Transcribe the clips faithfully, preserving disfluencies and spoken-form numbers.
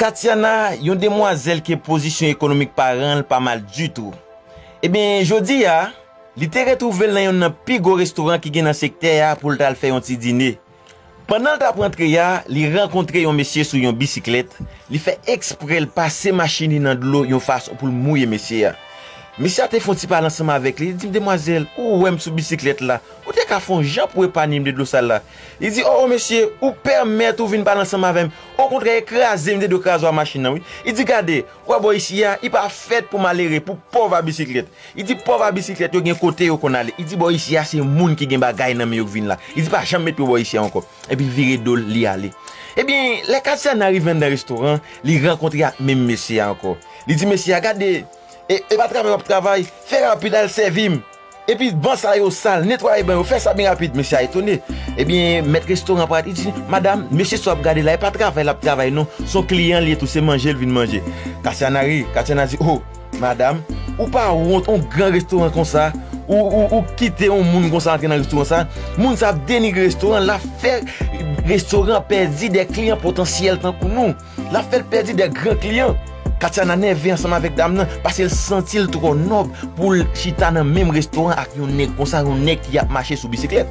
Katiana, yon demwazèl ke pozisyon ekonomik paran l pa mal ditou. Ebyen, jodi a, li te retwouve l nan yonn nan pi gwo restoran ki gen nan sektè a pou l t al fè yon ti dine. Pandan l t ap rantre a, li rankontre yon mesye sou yon bisiklèt. Li fè eksprè l pase machin li nan dlo yon fason pou l mouye mesye a. Mesye a te fè yon ti pale ansanm avèk li. Li di, "Demwazèl, ou wè m sou bisiklèt la. Ou te ka fè yon jan pou epaye m de dlo sal la." Li di, "O, o, mesye, ou pèmèt ou vin pale ansanm avè m. Okontrè, ekraze m de dlo krazo a machin nan, wi." Li di, "Gade, ou wè bò isi a, li pa fèt pou malere, pou pòv a bisiklèt." Li di, "Pòv a bisiklèt yo gen kote yo konn ale." Li di, "Bò isi a, se moun ki gen bagay nan men yo k vin la." Li di, "Pa janm met pye w bò isi a ankò." Epi l vire do l, li ale. Ebyen, lè Katiana rive anndan restoran, li rankontre ak menm mesye a ankò. Li di mesye a, "Gade, e, e pa travay w ap travay, fè rapid al sèvi m. Epi ban sa yo sal, netwaye ban yo, fè sa byen rapid." Mesye a etone. Ebyen, mèt restoran an parèt, li di, "Madam, mesye sa w ap gade la, e pa travay l ap travay non, se yon kliyan l ye tou, se manje l vin manje." Katiana ri, Katiana di, "O, madam, ou pa wont, yon gran restoran konsa, ou, ou, ou kite yon moun konsa antre nan restoran sa? Moun sa ap denigre restoran, l ap fè restoran pèdi de kliyan potansyèl tankou nou." L ap fè l pèdi de gran kliyan. Katiana nève ansanm avèk dam nan, paske l santi l twò nòb pou l chita nan menm restoran ak yon nèg konsa, yon nèg ki ap mache sou bisiklèt.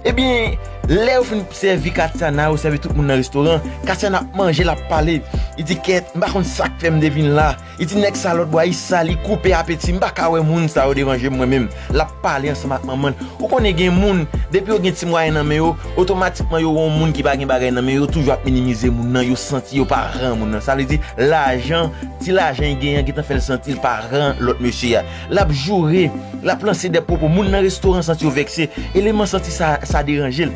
Ebyen, lè yo fin sèvi Katiana, yo sèvi tout moun nan restoran, Katiana ap manje, l ap pale. Li di, "Kèt, m pa konn sa k fè m te vin la." Li di, "Nèg sa lòt bò a, li sal, li koupe apeti m, m pa ka wè moun sa yo deranje m mwen menm." L ap pale ansanm ak manman l. Ou konnen gen moun, depi yo gen ti mwayen nan men yo, otomatikman yo wè yon moun ki pa gen bagay nan men yo, yo toujou ap minimize moun nan, yo santi yo pa ran moun nan. Sa vle di, lajan, ti lajan li genyen an gentan fè l santi l pa ran lòt mesye a. L ap joure, l ap lanse de pwopo, moun nan restoran santi yo vèkse, eleman santi sa, sa deranje l.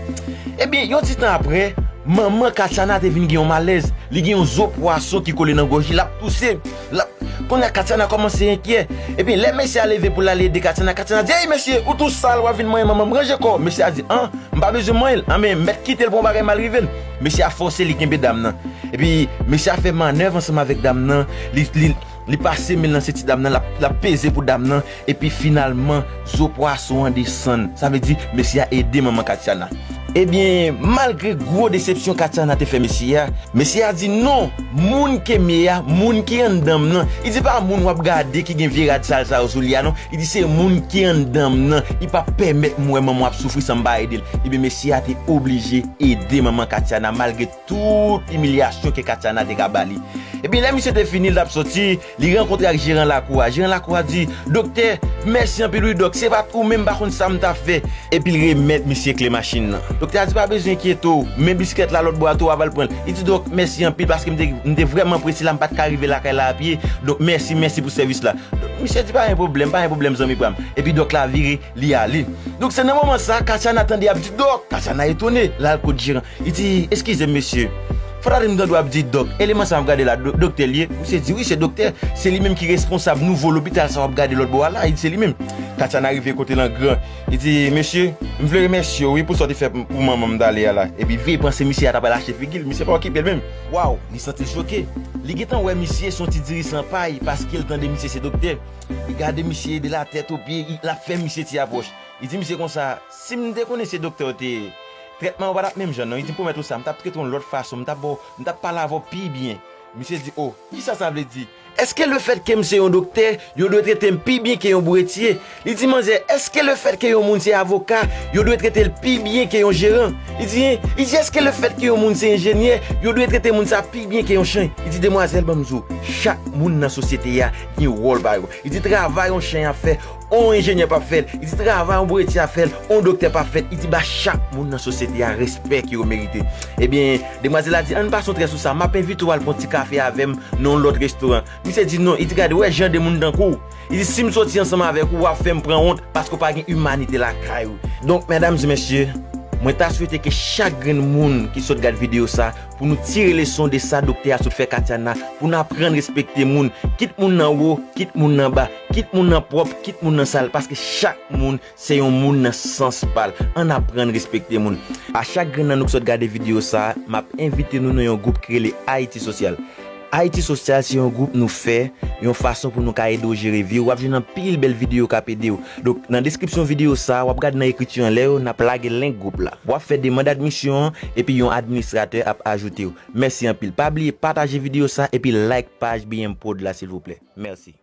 Ebyen, yon ti tan apre, manman Katiana te vin gen yon malèz, li gen yon zo pwason ki kole nan gòj li, l ap touse, l ap Kounye a, Katiana kòmanse enkyè. Epi, lè mesye a leve pou l al ede Katiana, Katiana di, "Ey, mesye, ou tou sal, w ap vin manyen manman m, ranje kò w." Mesye a di, "An, m pa bezwen manyen l." Anben, mèt kite l pou yon bagay mal rive l. Mesye a fòse li kenbe dam nan. Epi, mesye a fè mannèv ansanm avèk dam nan. Li, li, li pase men l nan senti dam nan, l ap, l ap peze pou dam nan. Epi, finalman, zo pwason an desann. Sa vle di, mesye a ede manman Katiana. Ebyen, malgre gwo desepsyon Katiana te fè mesye a, mesye a di non, moun ke m ye a, moun ki anndan m nan. Li di pa moun w ap gade ki gen vye rad sal sa yo sou li a non. Li di se moun ki anndan m nan. Li p ap pèmèt m wè manman w ap soufri san m pa ede l. Ebyen, mesye a te oblije ede manman Katiana malgre tout imilyasyon ke Katiana te ka ba li. Ebyen, lè misye te fini, l t ap soti, li rankontre ak jeran lakou a. Jeran lakou a di, "Doktè, mèsi anpil wi, dòk. Se pa t ou menm, m pa konn sa m t ap fè." Epi l remèt misye kle machin nan. Doktè a di, "Pa bezwen enkyete w, men bisiklèt la lòt bò a tou, w ap al pran l." Li di, "Dòk, mèsi anpil paske m te, m te vrèman prese la, m pa t ka rive lakay la apye. Donk, mèsi, mèsi pou sèvis la." Donk, misye di, "Pa gen pwoblèm, pa gen pwoblèm, zanmi pa m." Epi dòk la vire, li ale. Donk, se nan moman sa, Katiana tande y ap di, "Dòk!" Katiana etone, l al kot jeran. Li di, "Eskize m, mesye. Fò tande m tande w ap di dòk. Eleman sa m ap gade la, do-, doktè l ye?" Misye di, "Wi, se doktè. Se li menm ki responsab nouvo lopital sa w ap gade lòt bò a la." Li di, "Se li menm." Katiana rive kote l an gran. Li di, "Mesye, m vle remèsye w, wi, pou sa w te fè pou manman m talè a la." Epi veye panse misye a ta pral achte figi l. Misye pa okipe l menm. Waw, li santi l choke. Li gentan wè misye se yon ti dirisan pay paske l tande misye se doktè. Li gade misye de la tèt o pye, l ap fè misye ti apwòch. Li di misye konsa, "Si m te konnen se doktè w te ye, trètman yo pa t ap menm jan non." Li di, "M pwomèt ou sa, m t ap trete w yon lòt fason, m t ap ba w, m t ap pale avè w pi byen." Misye di, "O, kisa sa vle di? Èske lefètke m se yon doktè, yo dwe trete m pi byen ke yon bouretye?" Li di, "Manzè, èske lefètke yon moun se avoka, yo dwe trete l pi byen ke yon jeran?" Li di, li di, "Èske lefètke yon moun se enjenyè, yo dwe trete moun sa pi byen ke yon chen?" Li di, "Demwazèl, ban m di w, chak moun nan sosyete a gen wòl pa yo." Li di, "Travay yon chen ap fè, on enjenyè p ap fè l." Li di, "Travay yon bouretye ap fè l, on doktè p ap fè l." Li di, "Ba chak moun nan sosyete a respè ke yo merite." Ebyen, demwazèl la di, "Ann pase yon trè sou sa, m ap envite w al pran ti kafe avè m nan yon lòt restoran." Misye di, "Non." Li di, "Gade, w wè jan de moun tankou w." Li di, "Si m soti ansanm avèk ou, w ap fè m pran wont paske w pa gen imanite lakay ou." Donk, medam e mesye, mwen ta swete ke chak grenn moun ki sot gad videyo sa, pou nou tire leson de sa doktè a sot fè Katiana, pou n aprann respekte moun, kit moun nan wo, kit moun nan ba, kit moun nan pwòp, kit moun nan sal, paske chak moun se yon moun nan sans pa l. Ann aprann respekte moun. A chak grenn nan nou ki sot gade videyo sa, m ap envite nou nan yon gwoup ki rele Ayiti Sosyal. Ayiti Sosyal se yon gwoup nou fè, yon fason pou nou ka ede w jere vi w. W ap jwenn anpil bèl videyo k ap ede w. Donk, nan deskripsyon videyo sa a, w ap gade nan ekriti anlè yo, n ap lage link gwoup la. W ap fè demann admisyon an, epi yon administratè ap ajoute w. Mèsi anpil. Pa bliye pataje videyo sa, epi like paj B M Prod la, silvouplè. Mèsi.